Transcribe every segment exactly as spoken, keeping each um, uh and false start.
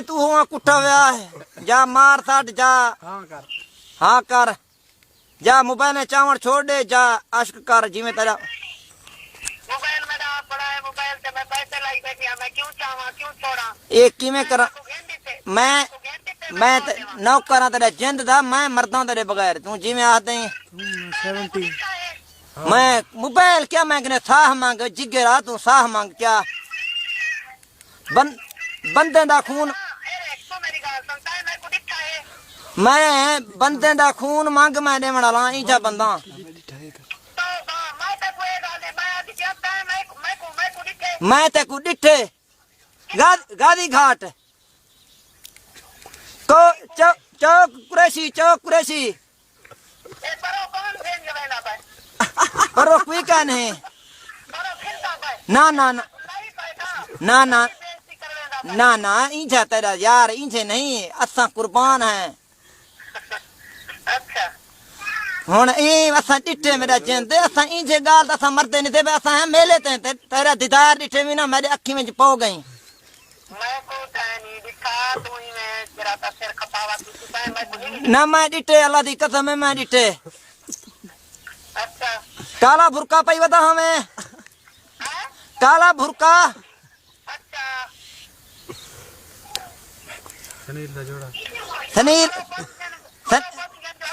توں ہواں کٹھا ویا ہے، جا مار سٹ، جا ہاں کر۔ ہاں کر، جا موبائل نے چاوݨ چھوڑ ݙے، جا عشق کر، جیویں تیرا۔ موبائل میݙا آپ بڑا ہے، موبائل تے میں پیسے لائی بیٹھی ہاں، میں کیوں چاہواں، کیوں چھوڑاں؟ اے کیویں کراں؟ میں، میں تے نوکر ہاں تیݙا جند دا، میں مرداں تیݙے بغیر، توں جیویں آہدیں۔ میں موبائل کیا، میں کنے ساہ منگ، جگرا توں ساہ منگ کیا؟ بن-، بندے دا خون، میں بندے دا خون منگ، میں ݙیوݨ والا اینجھا بندہ۔ میں تیکوں ݙٹھے، غا-، غازی گھاٹ، کو-، چو-، چوک قریشی، چوک قریشی۔ پر او کوئی کائے نہیں۔ نہ، نہ، نہ۔ نہ، نہ۔ نہ، نہ، اینجھا تیݙا یار، اینجھے نہیں، اساں قربان ہیں۔ ہݨ ایں اساں ݙٹھے میݙا جند، اساں اینجھے ڳالھ تاں اساں مردے نہیں تھے، اساں ہیں میلے تے، تے تیݙا دیدار ݙٹھے وی نہ، میݙے اکھیں وچ پو ڳئیں۔ میں کو کائے نہیں ݙٹھا، توں ہی میں تیرا تا سر کھپاوا کیتی، تیں میں کو نہیں ݙٹھا۔ نہ میں ݙٹھے، اللہ دی قسم ہے، میں ݙٹھے۔ اچھا۔ کالا برقع پئی ودا ہاں میں۔ ہیں؟ کالا برقع۔ اچھا۔ سنیل دا جوڑا۔ سنیل، سن-،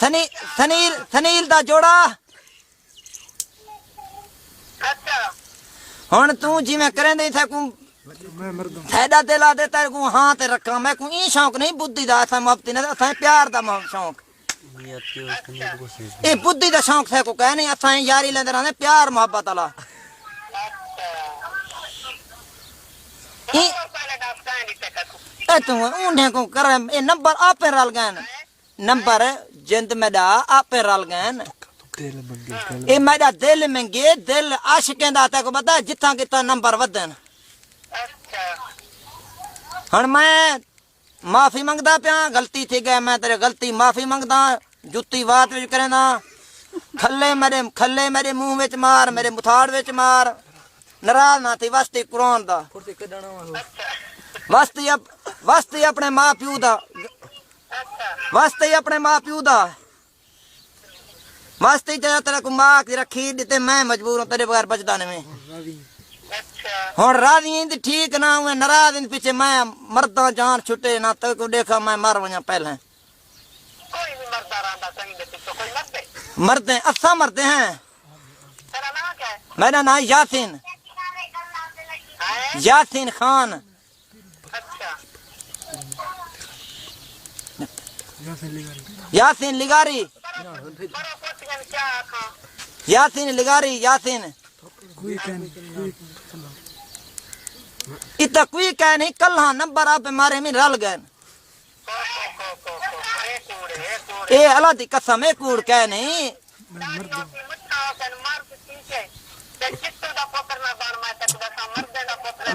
سنی-، سنیل، سنیل دا جوڑا۔ اچھا۔ ہݨ توں جیویں کریندے تھے کوں میں مردم۔ تھیݙا دل آہدے تیرے کوں ہاں تے رکھاں، میں کوں ایں شوق نہیں بدھی دا، اساں محبتی نہ، اساں پیار دا مح-، شوق۔ اے بدھی دا شوق تھے کوں کائے نہیں، اساں یاری لیندے رہندے پیار محبت والا۔ اچھا۔ ایں، اے توں اونڈھیں کوں کر، اے نمبر آپے رل ڳئن۔ نمبر جند میݙا آپے رل ڳئن۔ دل منگے، دل اے میݙا دل منگے، دل عاشقیں دا تیکوں پتہ ہے، جتھاں کتھاں نمبر ودھن۔ اچھا۔ ہݨ میں معافی منگدا پیاں، غلطی تھی ڳئے، میں تیݙے غلطی معافی منگدا، جتی وات وچ کریندا۔ کھلے میݙے، کھلے میݙے منہ وچ مار، میݙے متھاڑ وچ مار، ناراض نہ تھی، واسطے قرآن دا۔ واسطے اپ-، واسطے اپݨے ماء پیو دا۔ واسطے ہی اپݨے ماء پیو دا۔ واسطے ہی تیرا، تیرا کو ماء کی رکھی ݙتے، میں مجبور ہوں، تیرے بغیر بچدا نہیں میں۔ ہݨ راضی ہیں تے ٹھیک، نہ ہوئے ناراض ہیں، پیچھے میں مرداں جان چھٹے، نہ تیرے کو ݙیکھا میں مر ونڄاں پہلے۔ کوئی نہیں مردا رہندا، کہیں دے پیچھے کوئی مردے۔ مردے، اساں مردے ہیں۔ تیرا نام کیا ہے؟ میرا نام یاسین۔ ہیں؟ یاسین خان۔ اچھا۔ یاسین لغاری۔ یاسین لغاری۔ یاسین لغاری، یاسین۔ کوئی کہہ نہیں، کوئی۔ اتھا کوئی کہہ نہیں، کلہاں نمبر آپ مارے میں رل ڳئے۔ اے اللہ دی قسم، اے کوڑ کہہ نہیں۔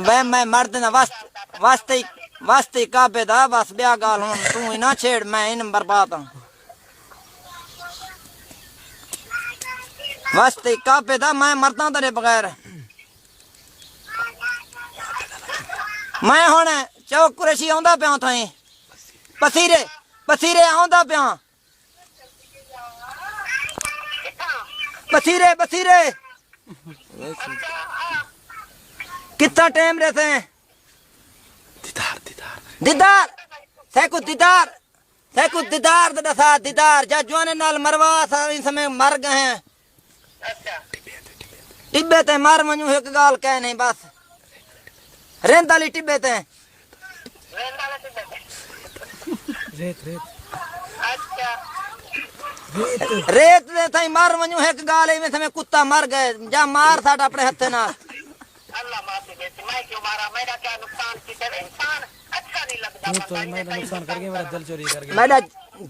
میں، میں مرد نہ واسطے، واسطے، واسطے کعبے دا، بس ٻیا ڳالھ ہݨ توں ہی نہ چھیڑ، میں ہی برباد ہاں۔ واسطے کعبے دا، میں مرداں تیرے بغیر۔ میں ہݨ چوک قریشی آندا پیاں تھائیں۔ پسیرے، پسیرے آندا پیاں۔ بصیرے، بصیرے۔ کتنا ٹائم رہتے ہیں؟ دیدار، دیدار۔ دیدار۔ سیکو دیدار۔ سیکو دیدار دا دسا، دیدار۔ جا جوانے نال مروا، سا ان سمے مر گئے ہیں۔ ٹبے تے مر ونڄوں، ہک ڳالھ کہہ نہیں بس۔ رند والی ٹبے تے۔ ریت، ریت۔ ریت دے تھائیں مر ونڄوں، ہک ڳالھ ایویں سمے کتا مر ڳئے، جا مار سٹ اپݨے ہتھے نال۔ اللہ معافی ݙیسی، میں کیوں ماراں؟ میݙا کیا نقصان کیتے؟ انسان اچھا نہیں لڳدا، نہیں تو میں نقصان کر گیا، میرا دل چوری کر گیا۔ میݙا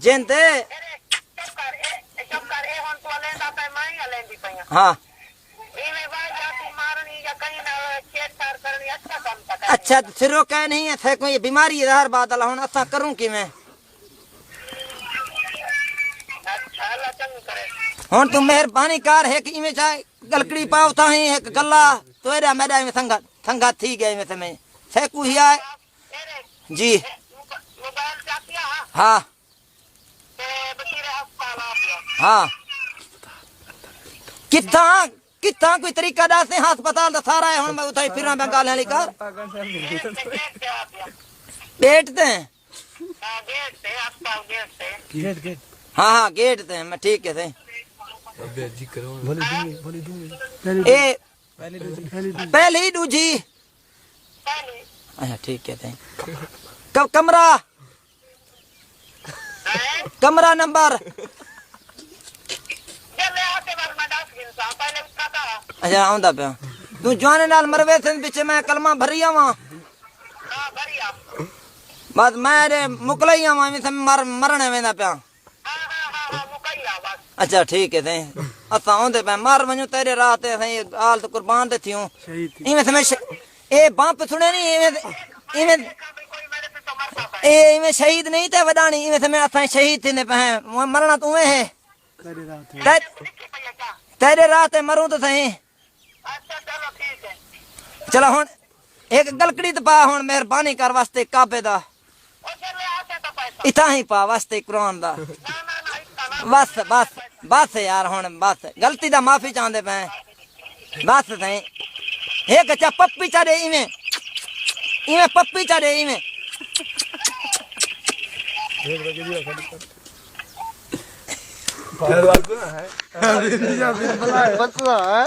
جند ہے۔ چپ کر، اے، چپ کر، اے ہݨ توں الیندا پئیں، میں ہی الیندی پئی ہاں۔ ہاں۔ ایویں واہ یا توں مارݨی یا کہیں نال چھیڑ چھاڑ کرݨی اچھا کم تاں کائنی۔ اچھا، تے سرو کائے نہیں ہے، تھے کوئی بیماری ہے زہر بادل، ہݨ اساں کروں کیویں؟ اچھا، اللہ چنڳی کرے۔ ہݨ توں مہربانی کر، ہک ایویں چا ڳلکڑی پاؤ تاں ہی ہک گلا، تیݙا میݙا ایویں سنگت، سنگت تھی ڳیا ایویں سمجھ۔ سیکو ہی آئے۔ جی۔ ہاں۔ تے بشیر ہسپتال آ پیا۔ ہاں۔ کتھاں، کتھاں کوئی طریقہ ݙس دیں، ہسپتال دا سارا ہے، ہݨ میں اتھاں ہی پھراں پیا ڳالھیں والی کار۔ گیٹ تے، گیٹ تے آ پیا۔ گیٹ تے؟ ہاں، گیٹ تے، ہسپتال گیٹ تے۔ Gate, gate. ہاں، ہاں، گیٹ تے، میں ٹھیک ہے سئیں۔ ابے جی کرو۔ بھلی دوں، بھلی دوں۔ اے پہلی ݙوجھی۔ پہلی ݙوجھی۔ پہلی۔ اچھا، ٹھیک ہے سئیں۔ ک-، کمرہ؟ کمرہ نمبر۔ اچھا، آندا پیا۔ توں جوانے نال مروے سن، پچھے میں کلمہ بھری آواں۔ بس میں اے مکلائی آواں، ایویں سمجھ مر-، مرݨے ویندا پیا۔ اچھا، ٹھیک ہے سئیں۔ اساں آندے پئے، مر ونڄوں تیݙے راہ تے، سئیں، حال تے قربان تے تھیوں۔ شہید تھی۔ ایویں سمجھ ش-، اے بمپ سݨے نہیں، ایویں، ایویں، اے ایویں شہید نہیں تے وݙاݨی، ایویں سمجھ اساں شہید تھیندے پئے ہیں۔ م-، مرݨا توں ہے۔ تیݙے راہ تے۔ تے-، تیݙے راہ تے مروں تو سئیں۔ چلو ہݨ ہک ڳلکڑی تے پا، ہݨ مہربانی کر واسطے کعبے دا۔ اتھاں ہی پا واسطے قرآن دا۔ بس، بس، بس یار، ہݨ بس، غلطی دا معافی چاہندے پئے۔ بس سئیں۔ ہک چا پپی چا ݙے ایویں۔ ایویں پپی چا ݙے ایویں۔ بس ہے۔